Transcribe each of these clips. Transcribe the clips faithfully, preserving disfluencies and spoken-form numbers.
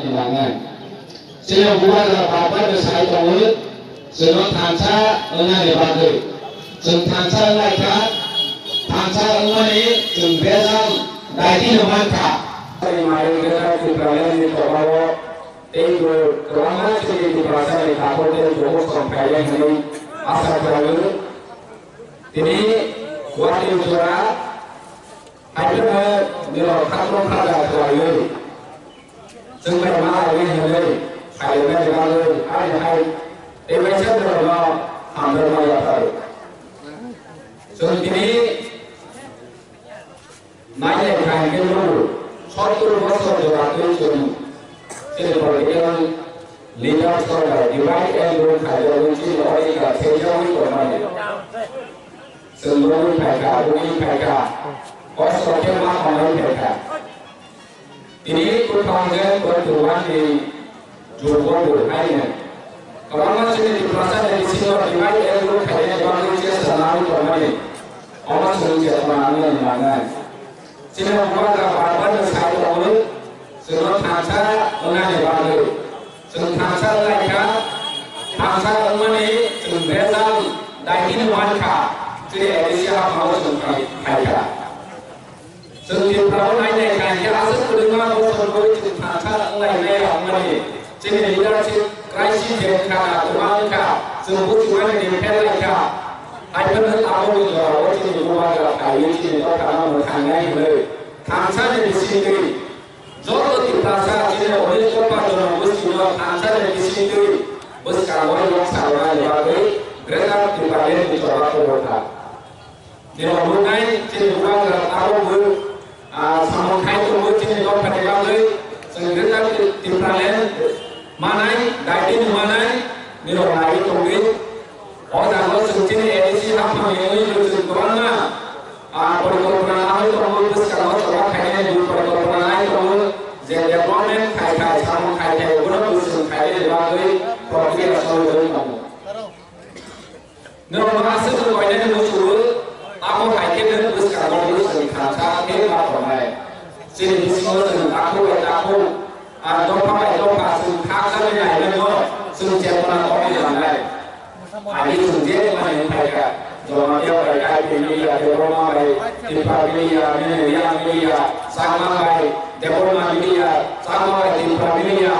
Nangnai. Chini bubagra baba no sai tongo, chwngno thansa wngnani bagwi. Chwng thansa wngnai kha, thansa wngmani chwng bejal daitino man kha. Chini mari Greater Tipraland ni tobao tei bo kwbangma chini Tiprasani takhuk tei bukhuk song phailai hwnwi asa khlaio. Tini watwi jora haiphano nirok khatro khaja khlaiwi. Chwng bai ma lainai hwnwi khairoknani bagwi haino hai tei waisa borokno hamjakma yapharwi. Chwng tini nainai kha hwnkhe luku sottor bosor jora twi chwng chini political leaders rok bai divide and rule khaijagwi chini odhikar sejagwi tongmani. Chwng bumui phaikha, bumui phaikha, kosto khe ma tongnai phaikha. Tini two thousand twenty-one ni June bo bo haino kwbangma chini Tiprasa ni bisingo divide and rule khainani bagwi chesta nangwi tongmani. Omo chwng chetma wngmani nangnai. Chini bubagra bar bar no sai tongo, chwngno thansa wngnani bagwi. Chwng thansa wngnai kha, thansa wngmani chwng bejal daitino man kha, chini A D C haphangno chwng phai, phai kha. Chwng Tripura o nai nai kha hwnkhe aswk kwbangma bosor bai chwng thansa wnglainai rok wngmani chini leadership crisis je wngkha na kwbang wngkha, chwng buchumani ni pherlai kha. Haiphano tabukni jorao chini bubagra phaiwi chini dophano mwthangnai hwnwi thansa ni bisingtwi joto Tiprasa chini Odhikar Patron bwswino thansa ni bisingtwi bwskango yoksa rwnani bagwi Greater Tipraland ni choba kobor kha. Nirok nuknai chini bubagra tabukbo, ah, samung khai tongo chini dophani bagwi. Chwng Greater Tipraland manai, daitino manai, nirok naiwi tongdi. O jaga o chwng chini A D C haphang wngwi chwng kwbangma, ah, porikolpona nangwi tongo, bwskango choba khainai ni porikolpona nai tongo, je development khai khai, samung khai khai, bono bwswng khainani bagwi prokriya choli tongo. Nwng ma aswk nwng koinani muchungo, abo hai khe nwng bwskango bwswng thansa khe ma tongnai. Chini bisingo chwng takhuk bai takhuk, ah, dopha bai dopha chwng khakchangwi nainai no chwng chetona tongwi nangnai. Ani chwng je mani wng phaikha, Jamatia bai K P miliya, Debbarma bai Tipra miliya, Menoya miliya, Chakma bai Debbarma miliya, Chakma bai Tipra miliya.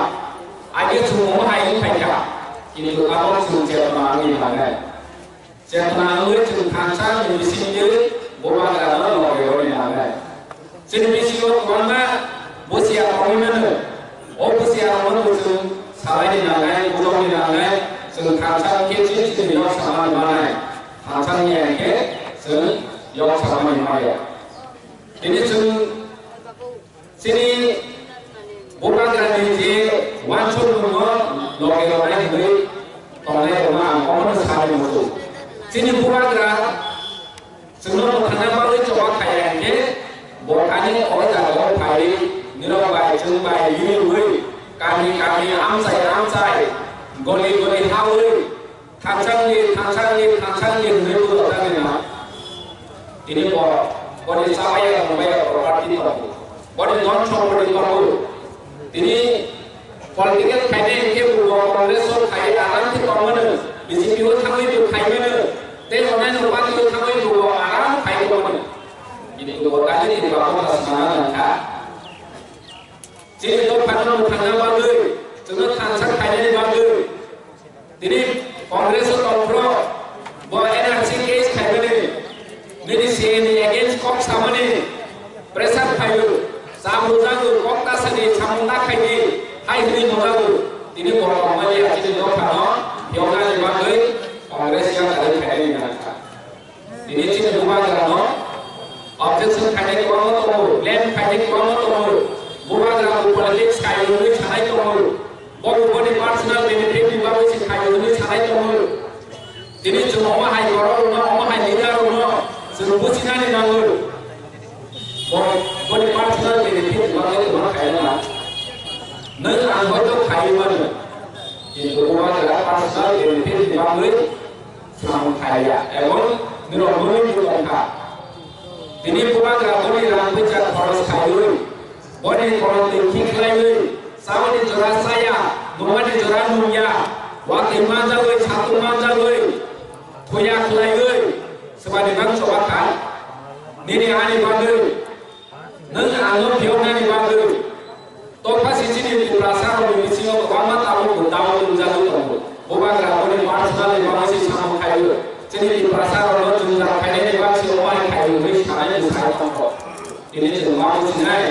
Ani chwng omo hai wng phaikha, kintu abo chwng chetona wngwi nangnai. Chetna wngwi chwng thansa ni bisingtwi bubagrano logi rwni nangnai. Chini bisingo kwbangma busia tongwi mano. O busia rokno bo chwng salaini nangnai, bujokni nangnai, chwng thansa wngkhe chini chini yok samani manai. Thansa wngya hwnkhe chwng yok samani maya. Tini chwng Chini bubagrani je uansukmungno logi rwnai hwnwi tongnai rwma ang omono sari muchung. Chini bubagra chwngno mwthangna bagwi choba khaiya hinkhe bo ani o jagao phaiwi nirok bai chwng bai yuriwi kami kami amchai amchai goli goli hawi Thangsangni, thangsangni, thangsangni hwnwi bujo tangwi ma. Tini bo, boni chawaiya, nungmaya property tongo. Boni dhon sompoti tongo. Tini political khainai hinkhe bo Congress o khai aram khe tongmano, B J P o thangwi bo khaimano, tei onnaino party o thangwi bo aram khai tongmano. Tini bo tangwi tini bo abono sana nangkha. Chini dophano mwthangna bagwi, chwngno thansa khainani bagwi, tini Congress o tongphuru bo N R C case khaimani, nini C A ni against kok samani pressure phaio, cham rwjago, kok tasani samung ta khaidi, hai hwnwi nukjago. Tini borok tongmani achini dophano yoknani bagwi Congress yakarwi khainani nangkha. Tini chini bubagrano objection khainai kwbangma tongo, blame khainai kwbangma tongo. Bubagra bo politics khaio hwnwi sanai tongo. Bo bo boni personal benefit ni bagwi se khaio hwnwi sanai tongo. Tini chwng omo hai borok rwno, omo hai leader rwno chwng bujinani nango. Bo boni personal benefit ni bagwi kwbangma khaio na. Nwng ang hoito khaio mano. Kintu bubagra personal benefit ni bagwi samung khaiya, ebong nirok mwnwi bo tongkha. Tini bubagra boni rang puisa khoros khaiwi, boni kolom twi khiklaiwi, Tamoni jora saya, nungmani jora nungya, watwi manjagwi, satung manjagwi, thuya khlaiwi, swbani bang choba kha. Nini ani bagwi, nwng ano phiyoknani bagwi, tokha si chini Tiprasa rokni bisingo kwbangma tabuk bo dao nungjagwi tongo. Bubagra boni personally bagwi si samung khaio. Chini Tiprasa rokno jwngjal khainani bagwi si omo hai khaio hwnwi sanai bwsai tongo. Tini chwng ma businai.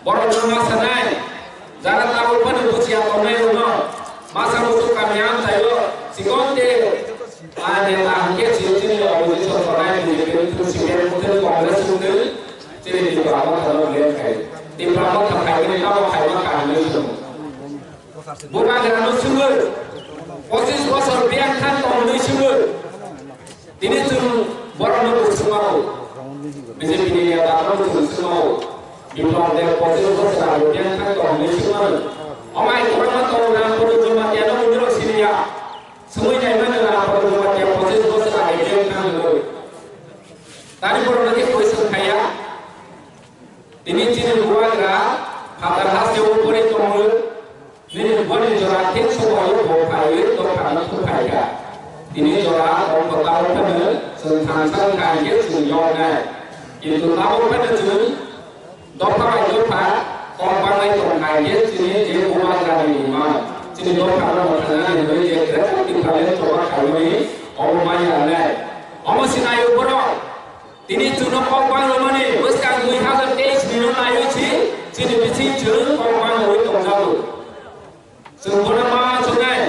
Borok no ma sanai, jara tabuk phano buchiya tongnai rokno, masa musu kami amchaio, sikon te, a neta hwnkhe chini chini opposition tongnai B J P, C P M, Congress hwnkhe chini Tipra Motha no blame khai. Tipra Motha khai bini tamo khai ma kaham ni sunu. Bubagra no sunu, pochis bosor biyang khan tongwi sunu. Tini chwng borokno bo swngmano, B J P ni neta no bo chwng swngmano, Biplab Deb pochis bosor age biyang thang tong hinwi swngmano. Omo hai kwbangma tongo, Ram Pradhan Jamatia no mundirok siniya. Swngwi naimano, Ram Pradhan Jamatia pochis bosor age biyang thang hinwi. Tani borokno khe question khaiya. Tini chini bubagra phatar haste o pori tongo. Nini boni jora thik somoio bo phaiwi dophano thuphaikha. Tini jora o kwtal phano chwng thansa wngkha hinkhe chwng yoknai. Kintu tabuk phano chwng dopha bai dopha kok bangnai tongkha hinkhe chini je bubagrani mungma chini dophano mwthangnani hwnwi je kwrwngni different choba khaimani omo manya wngnai. Omo sinaio borok. Tini chwngno kok bang rwmani bwskang dui hazar teis ni no naiwi si chini bising chwng kok bang rwui tongjago. Chwng bono ma chonai.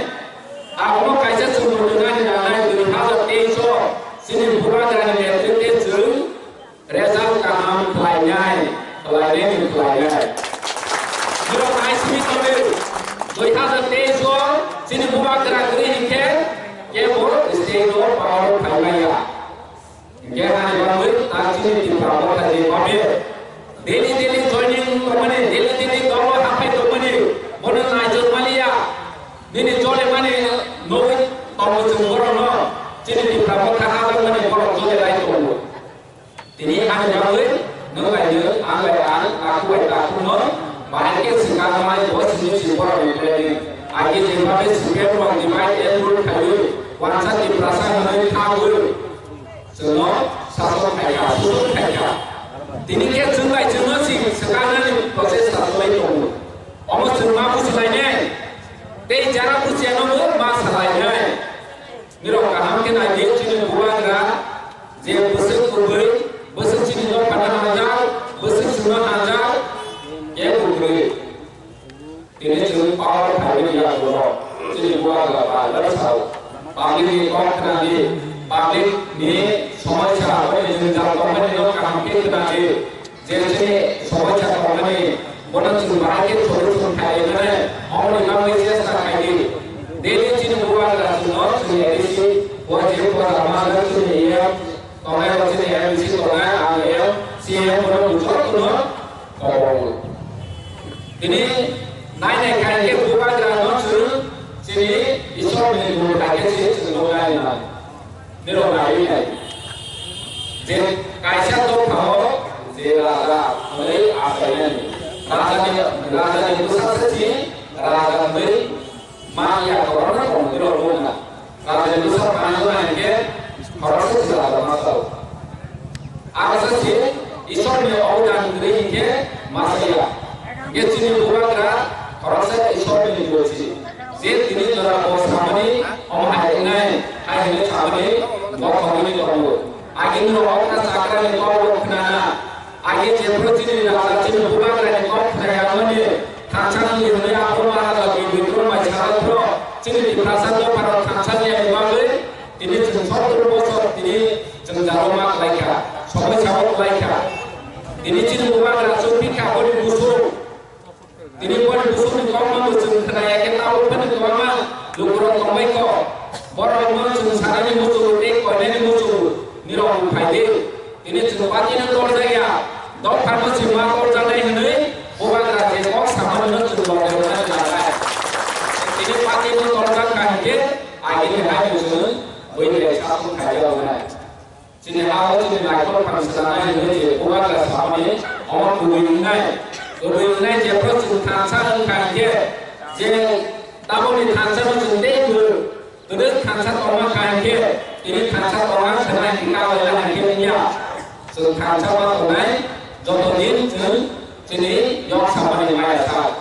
Abono kaisa chwng rwnani nanai dui hazar teis o chini bubagrani netrite chwng result kaham khlainai, khlainai ni khlainai. Borok nai simi tongwi dui hazar teis o chini bubagra kwrwi hinkhe kebo state o power phaimaya. Hinkhe ani bagwi ta chini Tipra Motha ni babe daily daily joining tongmani, daily daily dolo haphai tongmani, bono naijak maliya. Nini jole mani nugwi tongo chwng borokno, chini Tipra Motha hajak mani borok jole lai tongo. Tini ani bagwi nwng lai nwng, ang lai ang, takhuk bai takhukno bahai khe swkang mai bo simi si borokni planning. Agi jembabe C P M rok divide and rule khaiwi wansa Tiprasa hwnwi thangwi. Chwngno satok khaikha, sujuk khaikha. Tini khe chwng bai chwngno si swkaknani process salai tongo. Omo chwng ma bujilainai, tei jara bujiyanw ma salainai. Nirok kaham khe naidi chini bubagra je bwswk kwrwi, bwswk chini nok phano hamjak, bwswk chwngno hamjak, kebo kwrwi. Tini chwng power phaimani yagulo chini bubagra bai bai sao. Public ni kok khnadi, public ni somosya abo ni jwngjal tongmani no kaham khe khnadi. Je chini somosya tongmani bono chwng bahai khe solution khaimani, omoni bagwi chesta khaidi. Daily chini bubagra chwngno chini A D C o je program ma chini A M tongnai, o chini M D C tongnai, ang M C M bono jotono kobo. Tini nai nai khai khe bubagra no chwng chini Ishwar ni gun khai khe chini chwng no nai nai. Nirok nai nai. Je kaisa dophano je raja hwnwi achainani. Raja ni, raja ni bwsa se chini raja hwnwi ma ya khoroksa tong nirok nukna. Raja ni bwsa panangna hinkhe khoroksa se raja ma sao. Aro se Ishwar ni obodan kwrwi hinkhe ma saya. Hinkhe chini bubagra khoroksa Ishwar ni dosi. Je tini jora bo samani omo hai wngnai, hai hwnwi samani bo khoroknwi tongo. Agini rok okra chakra ni kok rok khnana. Agi jephru chini raja chini bubagra ni kok khnaya mani, thansa nang ni hwnwi abo Maharaja Bibikrom bai sal phro chini Tiprasa dopha rok thansa ni ani bagwi tini chwng sottor bosor tini chwng jaro ma khlai kha, somoi sabo khlai kha. Tini chini bubagra chwng bikha boni busuk. Tini boni busukni kokno bo chwng khnaya khe tabuk phano kwbangma lukurok tongbai kho. Borokno chwng sanani muchungo tei koinani muchungo nirok wng phai di. Tini chwng party no torjak ya, dophano chwng ma torjaknai hwnwi bubagra je kok samani no chwng loge rwnani nangnai. Tini party no torjak kha hinkhe agini hai chwng bwini rek satung khaijak wngnai. Chini ha-o chini naithok phan swnamnai hwnwi je bubagra samani omo kubui wngnai. Kwrwi wngnai jephru chwng thansa wngkha hinkhe, je tabukni thansa no chwng teibo kwrwi thansa tongma kha hinkhe, tini thansa tongna thwngnai tini kabo wngkha hinkhe wngya. Chwng thansa ma tongnai joto din chwng chini yok samani maya sa.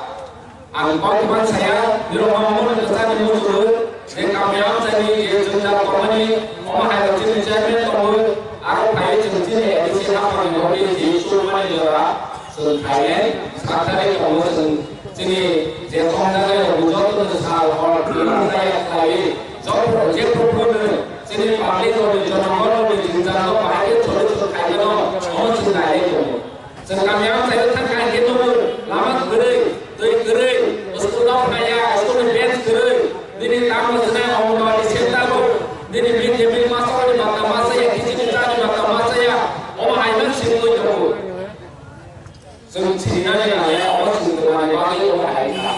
Ang kok man saya, nirok ma mon kwchani mujuru, je kamyam chani, je jwngjal tongmani, omo hai rok chini chairman tongo, aro phai chwng chini A D C hapang ni office di chumani jora, chwng khainai, sakthari tongo chwng chini je tongjagai rok joto no sal hor, tini saya khlai, joto je program chini public rok ni joto rok ni jwngjal no bahai khe solution khaimano, omo chwng nai tongo. Chwng kamiyao chai thang kha hinkhe nugo lama kwrwi, twi kwrwi, school no phaiya, school ni bench kwrwi. Nini tamo swnai Anganwadi center o, nini mid day meal master ni bata masa ya, khichdi chani bata masa ya, omo hai no singwi tongo. Chwng sinina ni nangya, omo chwng tongmani bagwi omo hai kha.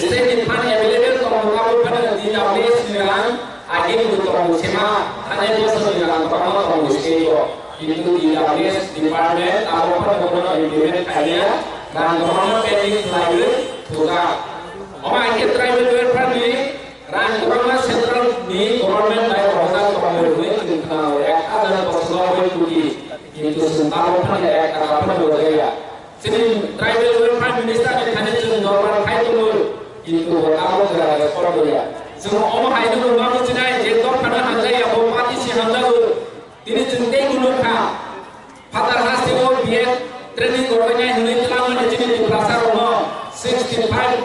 State ni fund available tongo, abo phano D W S ni rang, agini bo tongo, sema, thani bosor ni rang, tongo state o. Kintu D W S department abo phano bono implement khaiya, rang kwbangma pending khlaiwi thujak. Omo hai khe tribal welfare ni rang kwbangma central ni government bai rohorjak tongo hwnwi chwng khna-o, ek hajar bosonoboi koti, kintu chwng abo phano ek taka phano rwjaya. Chini tribal welfare minister ni thani chwng normal khai tongo, kintu bo abo jora respond rwya. Chwng omo hai no rwma muchunai je dophano hamjakya bo party si hamjago. Tini chwng tei kunu kha, phatar hasteo B Ed training rwbainai hwnwi twlangmani chini Tiprasa rokno sixty five,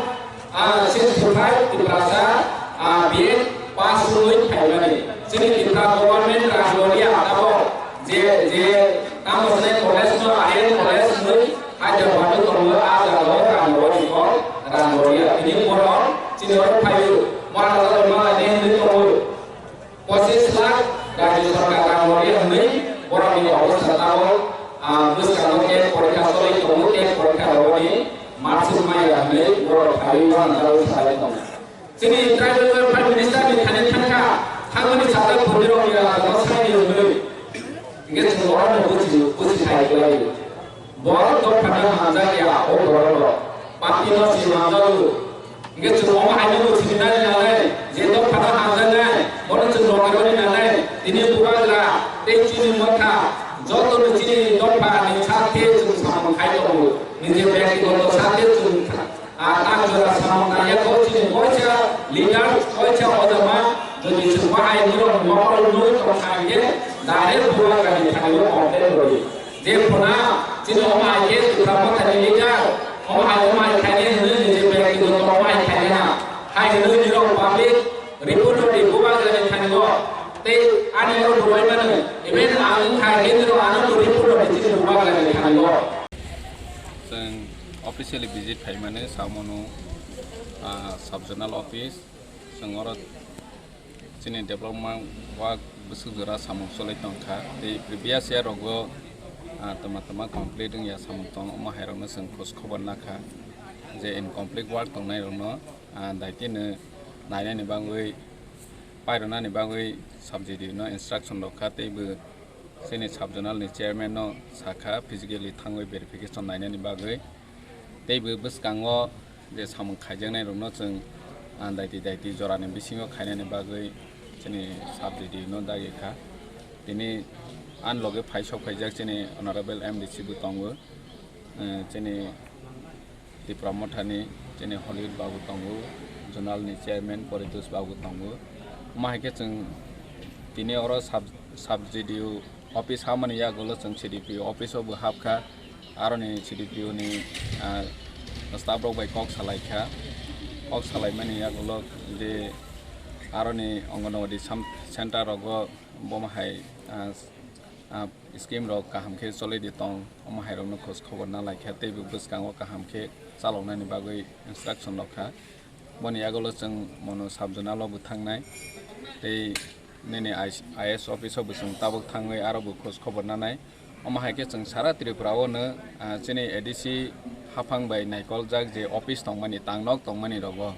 ah, sixty five Tiprasa, ah, B Ed pass wngwi phaimani. Chini Tripura government rang rwliya tabok je, je tamo hwnwi college no I M college hwnwi Hyderabad o tongo, ah jagao rang rwani kok rang rwliya. Tini borok chini oro phaio, mora rok mala ne hwnwi tongo. Pochis lakh rajyo sarkar rang rwdi hwnwi borokni obostha tabok, ah, bwskango tet porikha choli tongo, tet porikha rwdi, marsuk maya hwnwi borok phaiwi uanajagwi salai tongo. Chini tribal welfare minister ni thani thangkha, thangmani sajak bwrwirokni rajano saini hwnwi. Hingke chwng orono buji, buji khai kwlaio. Borok dophano hamjakya, o borok rok. Party no si hamjago. Hingke chwng omo haino bo sini nani nanai, je dophano hamjaknai, bono chwng rwngwi rwni nanai. Tini bubagra tei chini motha, joto no chini dopha ni sakhe chwng samung khai tongo. Nije byaktigoto sakhe chwng tha-, a, tak jora samung naiya ko chini koisa leader, koisa ojama, jodi chwng bahai nurok mokol nui tong kha hingke direct bubagra ni thani o complain rwdi. Je phuna chini omo hai khe Tipra Mothani leader, omo hai, omo hai khainai hwnwi nije byaktigoto omo hai khainai ha. Hai hwnwi nirok public report rwdi bubagrani thani o. Tei ani oro bubai mano, even ang khai khe nirok ano report rwdi chini bubagrani thani o. Chwng officially visit khaimani Saumano, ah, sub zonal office. Chwng oro chini development work bwswk jora samung choli tongkha. Tei previous year rogo, ah, twma twma complete wngya samung tong, omo hai rokno chwng khoj khobor nakha je incomplete work tongnai rokno, ah, daitino nainani bagwi, pairwnani bagwi sub D D O no instruction rokha, tei bo chini sub zonal ni chairman no sakha physically thangwi verification nainani bagwi. Tei bo bwskango je samung khaijaknai rokno chwng, ah, daiti daiti jorani bisingo khainani bagwi chini sub D D O no dagi kha. Tini ani loge phai sok phaijak chini honorable M D C bo tongo. Eh, chini Tipra Mothani chini Hollywood babu tongo, zonal ni chairman Paritosh babu tongo. Omo hai khe chwng tini oro sub, sub D D O office habmani yagulo chwng C D P O office o bo habkha, aroni C D P O ni, ah, staff rok bai kok salaikha. Kok salaimani yagulo je aroni Anganwadi sam-, center rogo bomo hai, ah, ah, scheme rok kaham khe choli di tong, omo hai rokno khoj khobor na laikha, tei bo bwskango kaham khe chaloknani bagwi instruction rokha. Boni yagulo chwng mono sub zonal o bo thangnai, tei nini I S office o bo chwng tabuk thangwi aro bo khoj khobor nanai. Omo hai khe chwng sara Tripura o no, ah, chini A D C haphang bai naikoljak je office tongmani, tangnok tongmani rogo,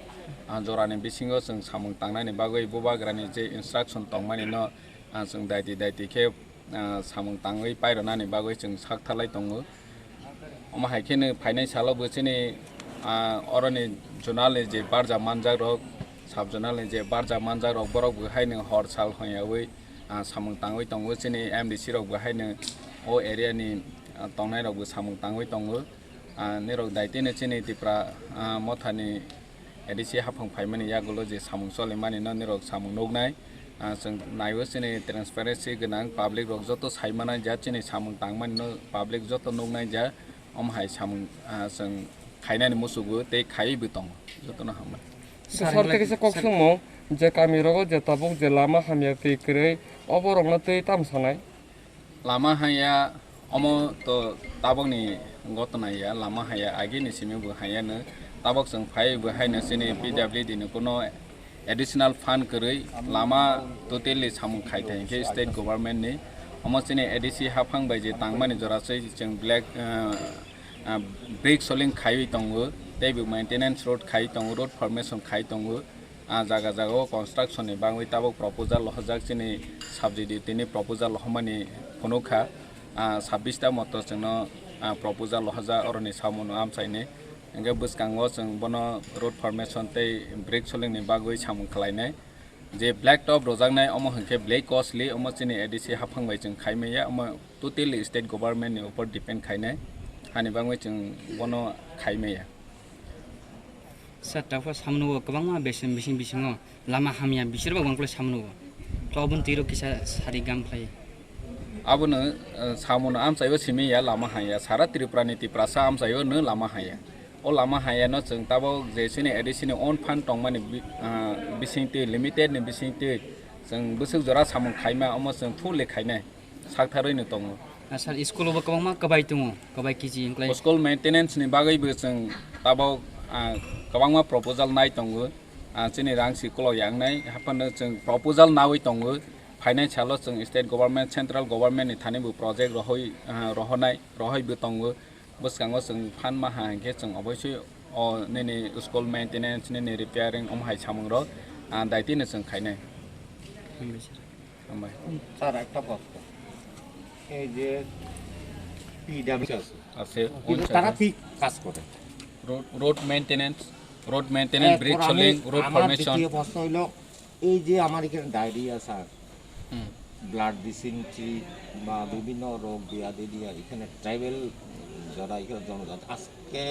ah, jorani bisingo chwng samung tangnani bagwi bubagrani je instruction tongmani no, ah, chwng daiti daiti khe, ah, samung tangwi pairwnani bagwi chwng sak thalai tongo. Omo hai kheno phainai salo bo chini, ah, oroni zonal ni je barja manjak rok, sub zonal ni je barja manjak rok, borok bo haino hor sal hwnyaui, ah, samung tangwi tongo. Chini M D C rok bo haino o area ni, ah, tongnai rok bo samung tangwi tongo. Ah, nirok daitino chini Tipra, ah, mothani A D C haphang phaimani yagulo je samung cholimani no nirok samung nuknai. Ah, chwng naiwi chini transparency gwnang, public rok joto saimana ja chini samung tangmani no public joto nuknai ja, omo hai samung, ah, chwng khainani muchugo tei khaiwi bo tongo. Jotono hambai. Sir, kisa kok swngmung je kami rogo je tabuk je lama hamya twi kwrwi, obo rokno twi tamo sanai? Lama haya omo to tabokni gotona ya, lama haya agini simi bo haya no. Tabok chwng phai bo haino chini P W D ni kuno additional fund kwrwi lama totally samung khai thai hinkhe state government ni. Omo chini A D C haphang bai je tangmani jora se chwng black, ah, ah, brick soling khaiwi tongo, tei bo maintenance road khai tongo, road formation khai tongo. Ah, jaga jaga o construction ni bagwi tabok proposal lohajak chini sub G D tini proposal lohomani phunukha. Ah, sabbish ta moto chwngno, ah, proposal lohajak oroni samungno amchaini. Hingke bwskango chwng bono road formation tei brick soling ni bagwi samung khlainai. Je black top rojaknai omo hingke black costly, omo chini A D C haphang bai chwng khaimaya, omo totally state government ni upor depend khainai. Hani bagwi chwng bono khaimaya. Sir, takhu samno kwbangma besin bising bisingo lama hamya bisirbo bangkle samno. To aboni tiro kisa sari gam khlai. Abono, eh, samono amchaibo simi ya lama haya. Sara Tripura ni Tiprasa amchaibo no lama haya. O lama haya no chwng tabok je chini A D C ni own fund tongmani bi-, ah, bisingtwi, limited ni bisingtwi chwng bwswk jora samung khaima omo chwng fully khainai. Saktharwi no tongo. Ah, sir, school o bo kwbangma kwbai tongo, kwbai kiji wngklai. School maintenance ni bagwi bo chwng tabok, ah, kwbangma proposal nai tongo. Ah, chini rang si kolok yang nai, haphano chwng proposal nawi tongo. Phainai salo chwng state government, central government ni thani bo project rohoi, ah, rohonai, rohoi bo tongo. Bwskango chwng phan maha hinkhe chwng oboisoi o nini school maintenance, nini repairing, omo hai samung rok, ah, daitino chwng khainai. Hambai, sir. Hambai. Sir, একটা প্রশ্ন। এই যে পিডাব্লিউ আছে, আছে, কিন্তু কোন তারা স্যার? কি কাজ করে? Road, road maintenance, road maintenance, এরপর brick আমি, soling, road আমার formation। দ্বিতীয় প্রশ্ন হইল, এই যে আমার এখানে ডায়রিয়া, স্যার, হুম। ব্লাড ডিসেন্ট্রি বা বিভিন্ন রোগ ব্যাধি দিয়ে এখানে ট্রাইবাল যারা এখানে জনজাত, আজকে